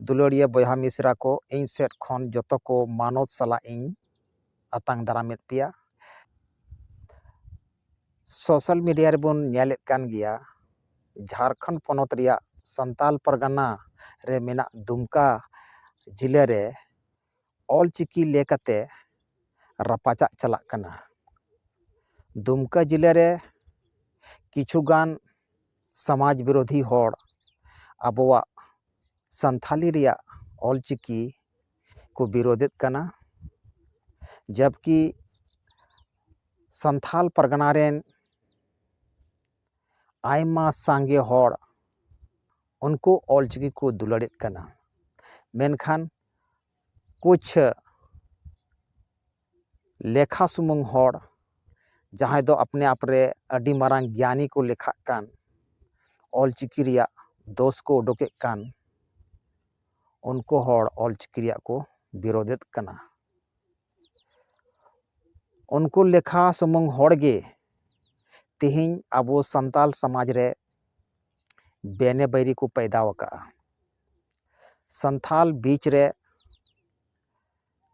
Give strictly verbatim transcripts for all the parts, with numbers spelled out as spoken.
ᱫᱩᱞᱟᱹᱲᱤᱭᱟᱹ ᱵᱚᱭᱦᱟ ᱢᱤᱥᱨᱟ ᱠᱚ, ᱤᱧ ᱥᱮᱫ ᱠᱷᱚᱱ ᱡᱚᱛᱚ ᱠᱚ ᱢᱟᱱᱚᱛ ᱥᱟᱞᱟᱜ ᱤᱧ ᱟᱛᱟᱝ ᱫᱟᱨᱟᱢᱮᱫ ᱯᱮᱭᱟ᱾ ᱥᱳᱥᱟᱞ ᱢᱤᱰᱤᱭᱟ ᱨᱮᱵᱚᱱ ᱧᱮᱞᱮᱫ ᱠᱟᱱ ᱜᱮᱭᱟ, ᱡᱷᱟᱲᱠᱷᱚᱸᱰ ᱯᱚᱱᱚᱛ ᱨᱮᱭᱟᱜ ᱥᱟᱱᱛᱟᱞ ᱯᱟᱨᱜᱟᱱᱟ ᱨᱮ ᱢᱮᱱᱟᱜ ᱫᱩᱢᱠᱟ ᱡᱤᱞᱟᱹ ᱨᱮ ᱚᱞᱪᱤᱠᱤ ᱞᱮᱠᱟᱛᱮ ᱨᱟᱯᱟᱪᱟᱜ ᱪᱟᱞᱟᱜ ᱠᱟᱱᱟ᱾ ᱫᱩᱢᱠᱟ ᱡᱤᱞᱟᱹ ᱨᱮ ᱠᱤᱪᱷᱩᱜᱟᱱ ᱥᱚᱢᱟᱡᱽ ᱵᱤᱨᱳᱫᱷᱤ ᱦᱚᱲ ᱟᱵᱚᱣᱟᱜ ᱥᱟᱱᱛᱷᱟᱞᱤ ᱨᱮᱭᱟᱜ ᱚᱞᱪᱤᱠᱤ ᱠᱚ ᱵᱤᱨᱳᱫᱮᱫ ᱠᱟᱱᱟ, ᱡᱟᱵᱠᱤ ᱥᱟᱱᱛᱷᱟᱞ ᱯᱟᱨᱜᱟᱱᱟ ᱨᱮᱱ ᱟᱭᱢᱟ ᱥᱟᱸᱜᱮ ᱦᱚᱲ ᱩᱱᱠᱩ ᱚᱞᱪᱤᱠᱤ ᱠᱚ ᱫᱩᱞᱟᱹᱲᱮᱫ ᱠᱟᱱᱟ, ᱢᱮᱱᱠᱷᱟᱱ ᱠᱩᱪᱷ ᱞᱮᱠᱷᱟ ᱥᱩᱢᱩᱝ ᱦᱚᱲ, ᱡᱟᱦᱟᱸᱭ ᱫᱚ ᱟᱯᱱᱮ ᱟᱯ ᱨᱮ ᱟᱹᱰᱤ ᱢᱟᱨᱟᱝ ᱜᱮᱭᱟᱱᱤ ᱠᱚ ᱞᱮᱠᱷᱟᱜ ᱠᱟᱱ, ᱚᱞᱪᱤᱠᱤ ᱨᱮᱭᱟᱜ ᱫᱳᱥ ᱠᱚ ᱩᱰᱩᱠᱮᱫ ᱠᱟᱱ, ᱩᱱᱠᱩ ᱦᱚᱲ ᱚᱞᱪᱤᱠᱤ ᱨᱮᱭᱟᱜ ᱠᱚ ᱵᱤᱨᱳᱫᱮᱫ ᱠᱟᱱᱟ᱾ ᱩᱱᱠᱩ ᱞᱮᱠᱷᱟ ᱥᱩᱢᱩᱝ ᱦᱚᱲ ᱜᱮ ᱛᱮᱦᱮᱧ ᱟᱵᱚ ᱥᱟᱱᱛᱟᱞ ᱥᱚᱢᱟᱡᱽ ᱨᱮ ᱵᱮᱱᱮ ᱵᱟᱹᱭᱨᱤ ᱠᱚ ᱯᱟᱭᱫᱟ ᱟᱠᱟᱫᱼᱟ᱾ ᱥᱟᱱᱛᱟᱞ ᱵᱤᱪ ᱨᱮ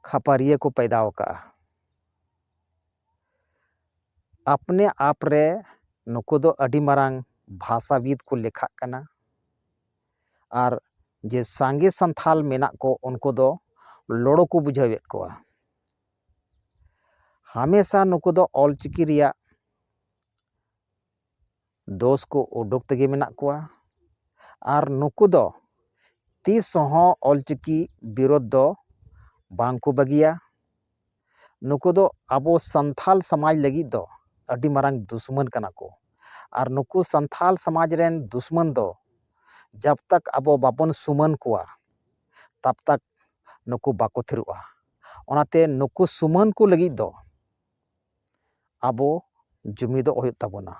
ᱠᱷᱟᱯᱟᱨᱤᱭᱟᱹ ᱠᱚ ᱯᱟᱭᱫᱟ ᱟᱠᱟᱫᱼᱟ᱾ ᱟᱯᱱᱮ ᱟᱯ ᱨᱮ ᱱᱩᱠᱩ ᱫᱚ ᱟᱹᱰᱤ ᱢᱟᱨᱟᱝ ᱵᱷᱟᱥᱟᱵᱤᱫ ᱠᱚ ᱞᱮᱠᱷᱟᱜ ᱠᱟᱱᱟ᱾ ᱟᱨ ᱡᱮ ᱥᱟᱸᱜᱮ ᱥᱟᱱᱛᱷᱟᱞ ᱢᱮᱱᱟᱜ ᱠᱚ, ᱩᱱᱠᱩ ᱫᱚ ᱞᱚᱲᱚ ᱠᱚ ᱵᱩᱡᱷᱟᱹᱣᱮᱫ ᱠᱚᱣᱟ᱾ ᱦᱟᱢᱮᱥᱟ ᱱᱩᱠᱩ ᱫᱚ ᱚᱞᱪᱤᱠᱤ ᱨᱮᱭᱟᱜ ᱫᱳᱥ ᱠᱚ ᱩᱰᱩᱠ ᱛᱮᱜᱮ ᱢᱮᱱᱟᱜ ᱠᱚᱣᱟ᱾ ᱟᱨ ᱱᱩᱠᱩ ᱫᱚ ᱛᱤᱥ ᱦᱚᱸ ᱚᱞᱪᱤᱠᱤ ᱵᱤᱨᱳᱫᱷ ᱫᱚ ᱵᱟᱝ ᱠᱚ ᱵᱟᱹᱜᱤᱭᱟ᱾ ᱱᱩᱠᱩ ᱫᱚ ᱟᱵᱚ ᱥᱟᱱᱛᱷᱟᱞ ᱥᱚᱢᱟᱡᱽ ᱞᱟᱹᱜᱤᱫ ᱫᱚ ᱟᱹᱰᱤ ᱢᱟᱨᱟᱝ ᱫᱩᱥᱢᱟᱹᱱ ᱠᱟᱱᱟ ᱠᱚ᱾ ᱟᱨ ᱱᱩᱠᱩ ᱥᱟᱱᱛᱷᱟᱞ ᱥᱚᱢᱟᱡᱽ ᱨᱮᱱ ᱫᱩᱥᱢᱟᱹᱱ ᱫᱚ ᱡᱟᱵ ᱛᱟᱠ ᱟᱵᱚ ᱵᱟᱵᱚᱱ ᱥᱩᱢᱟᱹᱱ ᱠᱚᱣᱟ, ᱛᱟᱵ ᱛᱟᱠ ᱱᱩᱠᱩ ᱵᱟᱠᱚ ᱛᱷᱤᱨᱚᱜᱼᱟ᱾ ᱚᱱᱟᱛᱮ ᱱᱩᱠᱩ ᱥᱩᱢᱟᱹᱱ ᱠᱚ ᱞᱟᱹᱜᱤᱫ ᱫᱚ ᱟᱵᱚ ᱡᱩᱢᱤᱫᱚᱜ ᱦᱩᱭᱩᱜ ᱛᱟᱵᱚᱱᱟ᱾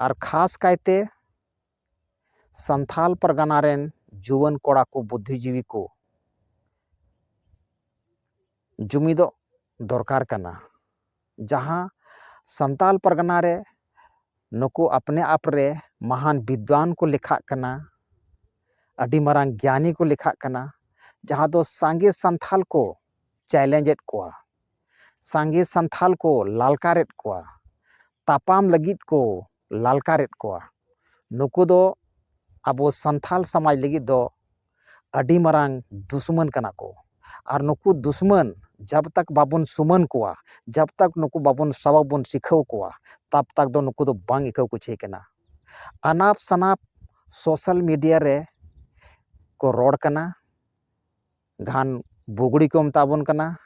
ᱟᱨ ᱠᱷᱟᱥ ᱠᱟᱭᱛᱮ ᱥᱟᱱᱛᱷᱟᱞ ᱯᱟᱨᱜᱟᱱᱟ ᱨᱮᱱ ᱡᱩᱣᱟᱹᱱ ᱠᱚᱲᱟ ᱠᱚ, ᱵᱩᱫᱽᱫᱷᱤᱡᱤᱵᱤ ᱠᱚ ᱡᱩᱢᱤᱫᱚᱜ ᱫᱚᱨᱠᱟᱨ ᱠᱟᱱᱟ᱾ ᱡᱟᱦᱟᱸ ᱥᱟᱱᱛᱟᱞ ᱯᱟᱨᱜᱟᱱᱟ ᱨᱮ ᱱᱩᱠᱩ ᱟᱯᱱᱮ ᱟᱯ ᱨᱮ ᱢᱟᱦᱟᱱ ᱵᱤᱫᱽᱣᱟᱱ ᱠᱚ ᱞᱮᱠᱷᱟᱜ ᱠᱟᱱᱟ, ᱟᱹᱰᱤ ᱢᱟᱨᱟᱝ ᱜᱮᱭᱟᱱᱤ ᱠᱚ ᱞᱮᱠᱷᱟᱜ ᱠᱟᱱᱟ, ᱡᱟᱦᱟᱸ ᱫᱚ ᱥᱟᱸᱜᱮ ᱥᱟᱱᱛᱷᱟᱞ ᱠᱚ ᱪᱮᱞᱮᱧᱡᱽ ᱮᱫ ᱠᱚᱣᱟ, ᱥᱟᱸᱜᱮ ᱥᱟᱱᱛᱷᱟᱞ ᱠᱚ ᱞᱟᱞᱠᱟᱨᱮᱫ ᱠᱚᱣᱟ, ᱛᱟᱯᱟᱢ ᱞᱟᱹᱜᱤᱫ ᱠᱚ ᱞᱟᱞᱠᱟᱨᱮᱫ ᱠᱚᱣᱟ᱾ ᱱᱩᱠᱩ ᱫᱚ ᱟᱵᱚ ᱥᱟᱱᱛᱷᱟᱞ ᱥᱚᱢᱟᱡᱽ ᱞᱟᱹᱜᱤᱫ ᱫᱚ ᱟᱹᱰᱤ ᱢᱟᱨᱟᱝ ᱫᱩᱥᱢᱟᱹᱱ ᱠᱟᱱᱟ ᱠᱚ᱾ ᱟᱨ ᱱᱩᱠᱩ ᱫᱩᱥᱢᱟᱹᱱ ᱡᱟᱵ ᱛᱟᱠ ᱵᱟᱵᱚᱱ ᱥᱩᱢᱟᱹᱱ ᱠᱚᱣᱟ, ᱡᱟᱵ ᱛᱟᱠ ᱱᱩᱠᱩ ᱵᱟᱵᱚᱱ ᱥᱟᱵᱟᱠ ᱵᱚᱱ ᱥᱤᱠᱷᱟᱹᱣ ᱠᱚᱣᱟ, ᱛᱟᱵ ᱛᱟᱠ ᱫᱚ ᱱᱩᱠᱩ ᱫᱚ ᱵᱟᱝ ᱤᱠᱟᱹᱣ ᱠᱚ ᱪᱟᱹᱭ ᱠᱟᱱᱟ᱾ ᱟᱱᱟᱯ ᱥᱟᱱᱟᱯ ᱥᱳᱥᱟᱞ ᱢᱤᱰᱤᱭᱟ ᱨᱮ ᱠᱚ ᱨᱚᱲ ᱠᱟᱱᱟ, ᱜᱷᱟᱱ ᱵᱩᱜᱲᱤ ᱠᱚ ᱢᱮᱛᱟ ᱵᱚᱱ ᱠᱟᱱᱟ,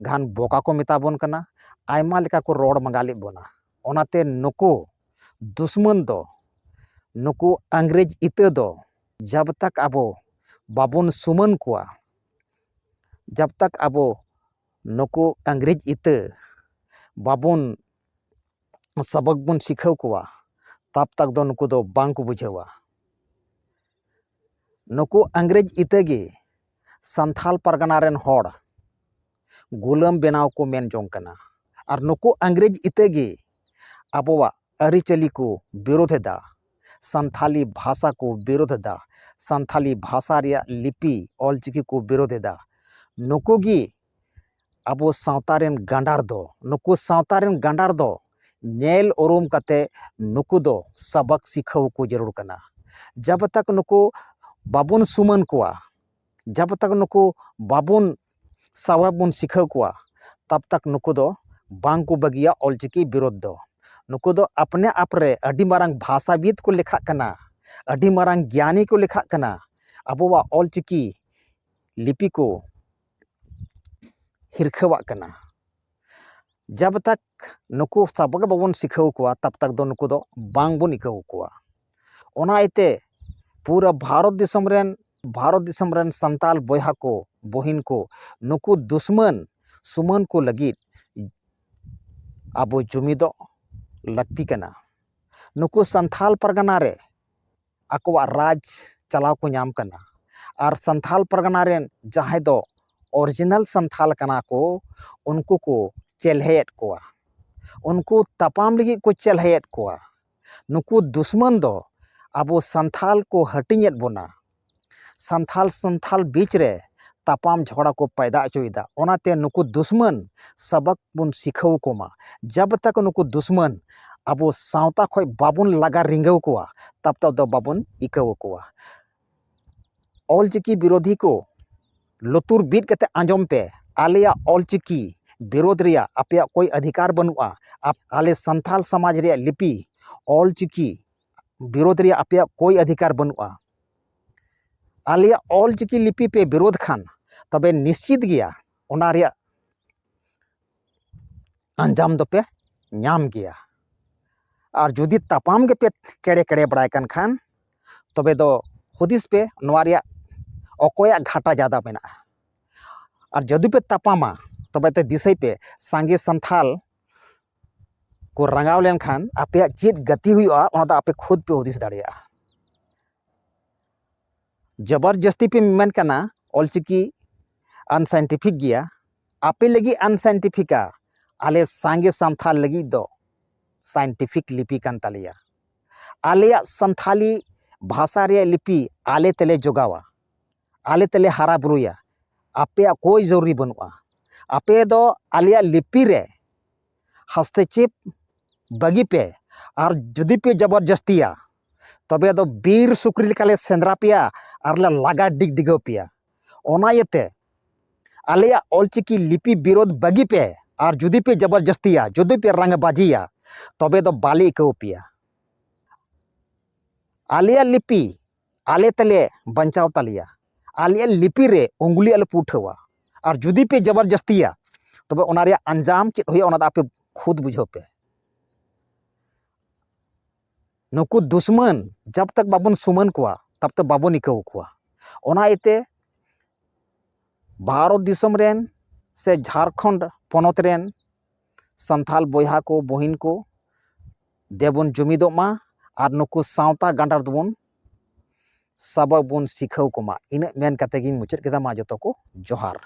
ᱜᱷᱟᱱ ᱵᱚᱠᱟ ᱠᱚ ᱢᱮᱛᱟ ᱵᱚᱱ ᱠᱟᱱᱟ, ᱟᱭᱢᱟ ᱞᱮᱠᱟ ᱠᱚ ᱨᱚᱲ ᱢᱟᱸᱜᱟᱞᱮᱫ ᱵᱚᱱᱟ᱾ ᱚᱱᱟᱛᱮ ᱱᱩᱠᱩ ᱫᱩᱥᱢᱟᱹᱱ ᱫᱚ, ᱱᱩᱠᱩ ᱤᱝᱨᱮᱡᱽ ᱤᱛᱟᱹ ᱫᱚ ᱡᱟᱵ ᱛᱟᱠ ᱟᱵᱚ ᱵᱟᱵᱚᱱ ᱥᱩᱢᱟᱹᱱ ᱠᱚᱣᱟ, ᱡᱟᱵ ᱛᱟᱠ ᱟᱵᱚ ᱱᱩᱠᱩ ᱤᱝᱨᱮᱡᱽ ᱤᱛᱟᱹ ᱵᱟᱵᱚᱱ ᱥᱟᱵᱟᱠ ᱵᱚᱱ ᱥᱤᱠᱷᱟᱹᱣ ᱠᱚᱣᱟ, ᱛᱟᱵ ᱛᱟᱠ ᱫᱚ ᱱᱩᱠᱩ ᱫᱚ ᱵᱟᱝ ᱠᱚ ᱵᱩᱡᱷᱟᱹᱣᱟ᱾ ᱱᱩᱠᱩ ᱤᱝᱨᱮᱡᱽ ᱤᱛᱟᱹ ᱜᱮ ᱥᱟᱱᱛᱷᱟᱞ ᱯᱟᱨᱜᱟᱱᱟ ᱨᱮᱱ ᱦᱚᱲ ᱜᱩᱞᱟᱹᱢ ᱵᱮᱱᱟᱣ ᱠᱚ ᱢᱮᱱ ᱡᱚᱝ ᱠᱟᱱᱟ᱾ ᱟᱨ ᱱᱩᱠᱩ ᱤᱝᱨᱮᱡᱽ ᱤᱛᱟᱹ ᱜᱮ ᱟᱵᱚᱣᱟᱜ ᱟᱹᱨᱤᱪᱟᱹᱞᱤ ᱠᱚ ᱵᱤᱨᱳᱫᱷ ᱮᱫᱟ, ᱥᱟᱱᱛᱷᱟᱞᱤ ᱵᱷᱟᱥᱟ ᱠᱚ ᱵᱤᱨᱳᱫᱷ ᱮᱫᱟ, ᱥᱟᱱᱛᱷᱟᱞᱤ ᱵᱷᱟᱥᱟ ᱨᱮᱭᱟᱜ ᱞᱤᱯᱤ ᱚᱞᱪᱤᱠᱤ ᱠᱚ ᱵᱤᱨᱳᱫᱷ ᱮᱫᱟ᱾ ᱱᱩᱠᱩ ᱜᱮ ᱟᱵᱚ ᱥᱟᱶᱛᱟ ᱨᱮᱱ ᱜᱟᱸᱰᱟᱨ ᱫᱚ, ᱱᱩᱠᱩ ᱥᱟᱶᱛᱟ ᱨᱮᱱ ᱜᱟᱸᱰᱟᱨ ᱫᱚ ᱧᱮᱞ ᱩᱨᱩᱢ ᱠᱟᱛᱮ ᱱᱩᱠᱩ ᱫᱚ ᱥᱟᱵᱟᱠ ᱥᱤᱠᱷᱟᱹᱣ ᱠᱚ ᱡᱟᱹᱨᱩᱲ ᱠᱟᱱᱟ᱾ ᱡᱟᱵ ᱛᱟᱠ ᱱᱩᱠᱩ ᱵᱟᱵᱚᱱ ᱥᱩᱢᱟᱹᱱ ᱠᱚᱣᱟ, ᱡᱟᱵ ᱛᱟᱠ ᱱᱩᱠᱩ ᱵᱟᱵᱚᱱ ᱥᱟᱵᱟᱠ ᱵᱚᱱ ᱥᱤᱠᱷᱟᱹᱣ ᱠᱚᱣᱟ, ᱛᱟᱵ ᱛᱟᱠ ᱱᱩᱠᱩ ᱫᱚ ᱵᱟᱝ ᱠᱚ ᱵᱟᱹᱜᱤᱭᱟ ᱚᱞᱪᱤᱠᱤ ᱵᱤᱨᱳᱫᱷ ᱫᱚ᱾ ᱱᱩᱠᱩ ᱫᱚ ᱟᱯᱱᱮ ᱟᱯ ᱨᱮ ᱟᱹᱰᱤ ᱢᱟᱨᱟᱝ ᱵᱷᱟᱥᱟᱵᱤᱫ ᱠᱚ ᱞᱮᱠᱷᱟᱜ ᱠᱟᱱᱟ, ᱟᱹᱰᱤ ᱢᱟᱨᱟᱝ ᱜᱮᱭᱟᱱᱤ ᱠᱚ ᱞᱮᱠᱷᱟᱜ ᱠᱟᱱᱟ᱾ ᱟᱵᱚᱣᱟᱜ ᱚᱞᱪᱤᱠᱤ ᱞᱤᱯᱤ ᱠᱚ ᱦᱤᱨᱠᱷᱟᱹᱣᱟᱜ ᱠᱟᱱᱟ᱾ ᱡᱟᱵ ᱛᱟᱠ ᱱᱩᱠᱩ ᱥᱟᱵᱟᱠ ᱵᱟᱵᱚᱱ ᱥᱤᱠᱷᱟᱹᱣ ᱠᱚᱣᱟ, ᱛᱟᱵ ᱛᱟᱠ ᱫᱚ ᱱᱩᱠᱩ ᱫᱚ ᱵᱟᱝ ᱵᱚᱱ ᱤᱠᱟᱹᱣ ᱠᱚᱣᱟ᱾ ᱚᱱᱟ ᱤᱭᱟᱹᱛᱮ ᱯᱩᱨᱟᱹ ᱵᱷᱟᱨᱚᱛ ᱫᱤᱥᱚᱢ ᱨᱮᱱ, ᱵᱷᱟᱨᱚᱛ ᱫᱤᱥᱚᱢ ᱨᱮᱱ ᱥᱟᱱᱛᱟᱞ ᱵᱚᱭᱦᱟ ᱠᱚ, ᱵᱚᱦᱤᱱ ᱠᱚ, ᱱᱩᱠᱩ ᱫᱩᱥᱢᱟᱹᱱ ᱥᱩᱢᱟᱹᱱ ᱠᱚ ᱞᱟᱹᱜᱤᱫ ᱟᱵᱚ ᱡᱩᱢᱤᱫᱚᱜ ᱞᱟᱹᱠᱛᱤ ᱠᱟᱱᱟ᱾ ᱱᱩᱠᱩ ᱥᱟᱱᱛᱷᱟᱞ ᱯᱟᱨᱜᱟᱱᱟ ᱨᱮ ᱟᱠᱚᱣᱟᱜ ᱨᱟᱡᱽ ᱪᱟᱞᱟᱣ ᱠᱚ ᱧᱟᱢ ᱠᱟᱱᱟ᱾ ᱟᱨ ᱥᱟᱱᱛᱷᱟᱞ ᱯᱟᱨᱜᱟᱱᱟ ᱨᱮᱱ ᱡᱟᱦᱟᱸᱭ ᱫᱚ ᱚᱨᱤᱡᱤᱱᱟᱞ ᱥᱟᱱᱛᱷᱟᱞ ᱠᱟᱱᱟ ᱠᱚ, ᱩᱱᱠᱩ ᱠᱚ ᱪᱮᱞᱦᱮᱭᱮᱫ ᱠᱚᱣᱟ, ᱩᱱᱠᱩ ᱛᱟᱯᱟᱢ ᱞᱟᱹᱜᱤᱫ ᱠᱚ ᱪᱮᱞᱦᱮᱭᱮᱫ ᱠᱚᱣᱟ᱾ ᱱᱩᱠᱩ ᱫᱩᱥᱢᱟᱹᱱ ᱫᱚ ᱟᱵᱚ ᱥᱟᱱᱛᱷᱟᱞ ᱠᱚ ᱦᱟᱹᱴᱤᱧᱮᱫ ᱵᱚᱱᱟ, ᱥᱟᱱᱛᱷᱟᱞ ᱥᱟᱱᱛᱷᱟᱞ ᱵᱤᱪ ᱨᱮ ᱛᱟᱯᱟᱢ ᱡᱷᱚᱜᱽᱲᱟ ᱠᱚ ᱯᱟᱭᱫᱟ ᱦᱚᱪᱚᱭᱮᱫᱟ᱾ ᱚᱱᱟᱛᱮ ᱱᱩᱠᱩ ᱫᱩᱥᱢᱟᱱ ᱥᱟᱵᱟᱠ ᱵᱚᱱ ᱥᱤᱠᱷᱟᱹᱣ ᱠᱚᱢᱟ᱾ ᱡᱟᱵ ᱛᱟᱠ ᱱᱩᱠᱩ ᱫᱩᱥᱢᱟᱱ ᱟᱵᱚ ᱥᱟᱶᱛᱟ ᱠᱷᱚᱱ ᱵᱟᱵᱚᱱ ᱞᱟᱜᱟ ᱨᱤᱸᱜᱟᱹᱣ ᱠᱚᱣᱟ, ᱛᱟᱵ ᱛᱟᱵ ᱫᱚ ᱵᱟᱵᱚᱱ ᱤᱠᱟᱹᱣ ᱟᱠᱚᱣᱟ᱾ ᱚᱞᱪᱤᱠᱤ ᱵᱤᱨᱳᱫᱷᱤ ᱠᱚ, ᱞᱩᱛᱩᱨ ᱵᱤᱫ ᱠᱟᱛᱮ ᱟᱸᱡᱚᱢ ᱯᱮ᱾ ᱟᱞᱮᱭᱟᱜ ᱚᱞᱪᱤᱠᱤ ᱵᱤᱨᱳᱫᱷ ᱨᱮᱭᱟᱜ ᱟᱯᱮᱭᱟᱜ ᱠᱳᱭ ᱚᱫᱷᱤᱠᱟᱨ ᱵᱟᱹᱱᱩᱜᱼᱟ᱾ ᱟᱯ-, ᱟᱞᱮ ᱥᱟᱱᱛᱟᱞ ᱥᱚᱢᱟᱡᱽ ᱨᱮᱭᱟᱜ ᱞᱤᱯᱤ ᱚᱞᱪᱤᱠᱤ ᱵᱤᱨᱳᱫᱷ ᱨᱮᱭᱟᱜ ᱟᱯᱮᱭᱟᱜ ᱠᱳᱭ ᱚᱫᱷᱤᱠᱟᱨ ᱵᱟᱹᱱᱩᱜᱼᱟ᱾ ᱟᱞᱮᱭᱟᱜ ᱚᱞᱪᱤᱠᱤ ᱞᱤᱯᱤ ᱯᱮ ᱵᱤᱨᱳᱫᱷ ᱠᱷᱟᱱ, ᱛᱚᱵᱮ ᱱᱤᱥᱪᱤᱛ ᱜᱮᱭᱟ ᱚᱱᱟ ᱨᱮᱭᱟᱜ ᱟᱸᱡᱟᱢ ᱫᱚᱯᱮ ᱧᱟᱢ ᱜᱮᱭᱟ᱾ ᱟᱨ ᱡᱩᱫᱤ ᱛᱟᱯᱟᱢ ᱜᱮᱯᱮ ᱠᱮᱲᱮ ᱠᱮᱲᱮ ᱵᱟᱲᱟᱭ ᱠᱟᱱ ᱠᱷᱟᱱ, ᱛᱚᱵᱮ ᱫᱚ ᱦᱩᱫᱤᱥ ᱯᱮ, ᱱᱚᱣᱟ ᱨᱮᱭᱟᱜ ᱚᱠᱚᱭᱟᱜ ᱜᱷᱟᱴᱟ ᱡᱟᱫᱟ ᱢᱮᱱᱟᱜᱼᱟ᱾ ᱟᱨ ᱡᱩᱫᱤ ᱯᱮ ᱛᱟᱯᱟᱢᱟ, ᱛᱚᱵᱮ ᱛᱮ ᱫᱤᱥᱟᱹᱭ ᱯᱮ, ᱥᱟᱸᱜᱮ ᱥᱟᱱᱛᱷᱟᱞ ᱠᱚ ᱨᱟᱸᱜᱟᱣ ᱞᱮᱱᱠᱷᱟᱱ ᱟᱯᱮᱭᱟᱜ ᱪᱮᱫ ᱜᱟᱛᱮ ᱦᱩᱭᱩᱜᱼᱟ, ᱚᱱᱟ ᱫᱚ ᱟᱯᱮ ᱠᱷᱩᱫ ᱯᱮ ᱦᱩᱫᱤᱥ ᱫᱟᱲᱮᱭᱟᱜᱼᱟ᱾ ᱡᱚᱵᱚᱨ ᱡᱟᱹᱥᱛᱤ ᱯᱮ ᱢᱮᱱ ᱠᱟᱱᱟ ᱚᱞᱪᱤᱠᱤ ᱟᱱᱥᱟᱭᱮᱱᱴᱤᱯᱷᱤᱠ ᱜᱮᱭᱟ᱾ ᱟᱯᱮ ᱞᱟᱹᱜᱤᱫ ᱟᱱᱥᱟᱭᱮᱱᱴᱤᱯᱷᱤᱠᱟ, ᱟᱞᱮ ᱥᱟᱸᱜᱮ ᱥᱟᱱᱛᱷᱟᱞ ᱞᱟᱹᱜᱤᱫ ᱫᱚ ᱥᱟᱭᱮᱱᱴᱤᱯᱷᱤᱠ ᱞᱤᱯᱤ ᱠᱟᱱ ᱛᱟᱞᱮᱭᱟ᱾ ᱟᱞᱮᱭᱟᱜ ᱥᱟᱱᱛᱷᱟᱞᱤ ᱵᱷᱟᱥᱟ ᱨᱮᱭᱟᱜ ᱞᱤᱯᱤ ᱟᱞᱮ ᱛᱮᱞᱮ ᱡᱚᱜᱟᱣᱟ, ᱟᱞᱮ ᱛᱮᱞᱮ ᱦᱟᱨᱟ ᱵᱩᱨᱩᱭᱟ᱾ ᱟᱯᱮᱭᱟᱜ ᱠᱳᱭ ᱡᱚᱨᱩᱨᱤ ᱵᱟᱹᱱᱩᱜᱼᱟ᱾ ᱟᱯᱮ ᱫᱚ ᱟᱞᱮᱭᱟᱜ ᱞᱤᱯᱤ ᱨᱮ ᱦᱟᱥᱛᱮᱪᱮᱯ ᱵᱟᱹᱜᱤ ᱯᱮ᱾ ᱟᱨ ᱡᱩᱫᱤ ᱯᱮ ᱡᱚᱵᱚᱨ ᱡᱟᱹᱥᱛᱤᱭᱟ, ᱛᱚᱵᱮ ᱫᱚ ᱵᱤᱨ ᱥᱩᱠᱨᱤ ᱞᱮᱠᱟᱞᱮ ᱥᱮᱸᱫᱽᱨᱟ ᱯᱮᱭᱟ ᱟᱨ ᱞᱮ ᱞᱟᱜᱟ ᱰᱤᱜᱽ ᱰᱤᱜᱟᱹᱣ ᱯᱮᱭᱟ᱾ ᱚᱱᱟ ᱤᱭᱟᱹᱛᱮ ᱟᱞᱮᱭᱟᱜ ᱚᱞᱪᱤᱠᱤ ᱞᱤᱯᱤ ᱵᱤᱨᱳᱫᱷ ᱵᱟᱹᱜᱤ ᱯᱮ᱾ ᱟᱨ ᱡᱩᱫᱤ ᱯᱮ ᱡᱚᱵᱚᱨ ᱡᱟᱹᱥᱛᱤᱭᱟ, ᱡᱩᱫᱤ ᱯᱮ ᱨᱟᱝ ᱵᱟᱹᱡᱤᱭᱟ, ᱛᱚᱵᱮ ᱫᱚ ᱵᱟᱞᱮ ᱤᱠᱟᱹᱣ ᱯᱮᱭᱟ᱾ ᱟᱞᱮᱭᱟᱜ ᱞᱤᱯᱤ ᱟᱞᱮ ᱛᱮᱞᱮ ᱵᱟᱧᱪᱟᱣ ᱛᱟᱞᱮᱭᱟ᱾ ᱟᱞᱮᱭᱟᱜ ᱞᱤᱯᱤ ᱨᱮ ᱩᱝᱜᱩᱞᱤ ᱟᱞᱚ ᱯᱮ ᱩᱴᱷᱟᱹᱣᱟ᱾ ᱟᱨ ᱡᱩᱫᱤ ᱯᱮ ᱡᱚᱵᱚᱨ ᱡᱟᱹᱥᱛᱤᱭᱟ, ᱛᱚᱵᱮ ᱚᱱᱟ ᱨᱮᱭᱟᱜ ᱟᱧᱡᱟᱢ ᱪᱮᱫ ᱦᱩᱭᱩᱜᱼᱟ, ᱚᱱᱟ ᱫᱚ ᱟᱯᱮ ᱠᱷᱩᱫ ᱵᱩᱡᱷᱟᱹᱣ ᱯᱮ᱾ ᱱᱩᱠᱩ ᱫᱩᱥᱢᱟᱱ ᱡᱟᱵ ᱛᱟᱠ ᱵᱟᱵᱚᱱ ᱥᱩᱢᱟᱹᱱ ᱠᱚᱣᱟ, ᱛᱟᱵ ᱛᱟᱠ ᱵᱟᱵᱚᱱ ᱤᱠᱟᱹᱣ ᱠᱚᱣᱟ᱾ ᱚᱱᱟ ᱤᱭᱟᱹᱛᱮ ᱵᱷᱟᱨᱚᱛ ᱫᱤᱥᱚᱢ ᱨᱮᱱ ᱥᱮ ᱡᱷᱟᱲᱠᱷᱚᱸᱰ ᱯᱚᱱᱚᱛ ᱨᱮᱱ ᱥᱟᱱᱛᱷᱟᱞ ᱵᱚᱭᱦᱟ ᱠᱚ, ᱵᱚᱦᱤᱱ ᱠᱚ, ᱫᱮᱵᱚᱱ ᱡᱩᱢᱤᱫᱚᱜ ᱢᱟ ᱟᱨ ᱱᱩᱠᱩ ᱥᱟᱶᱛᱟ ᱜᱟᱸᱰᱟᱨ ᱫᱚᱵᱚᱱ ᱥᱟᱵᱚᱜ ᱵᱚᱱ ᱥᱤᱠᱷᱟᱹᱣ ᱠᱚᱢᱟ᱾ ᱤᱱᱟᱹᱜ ᱢᱮᱱ ᱠᱟᱛᱮ ᱜᱤᱧ ᱢᱩᱪᱟᱹᱫ ᱠᱮᱫᱟ᱾ ᱢᱟ ᱡᱚᱛᱚ ᱠᱚ ᱡᱚᱦᱟᱨ᱾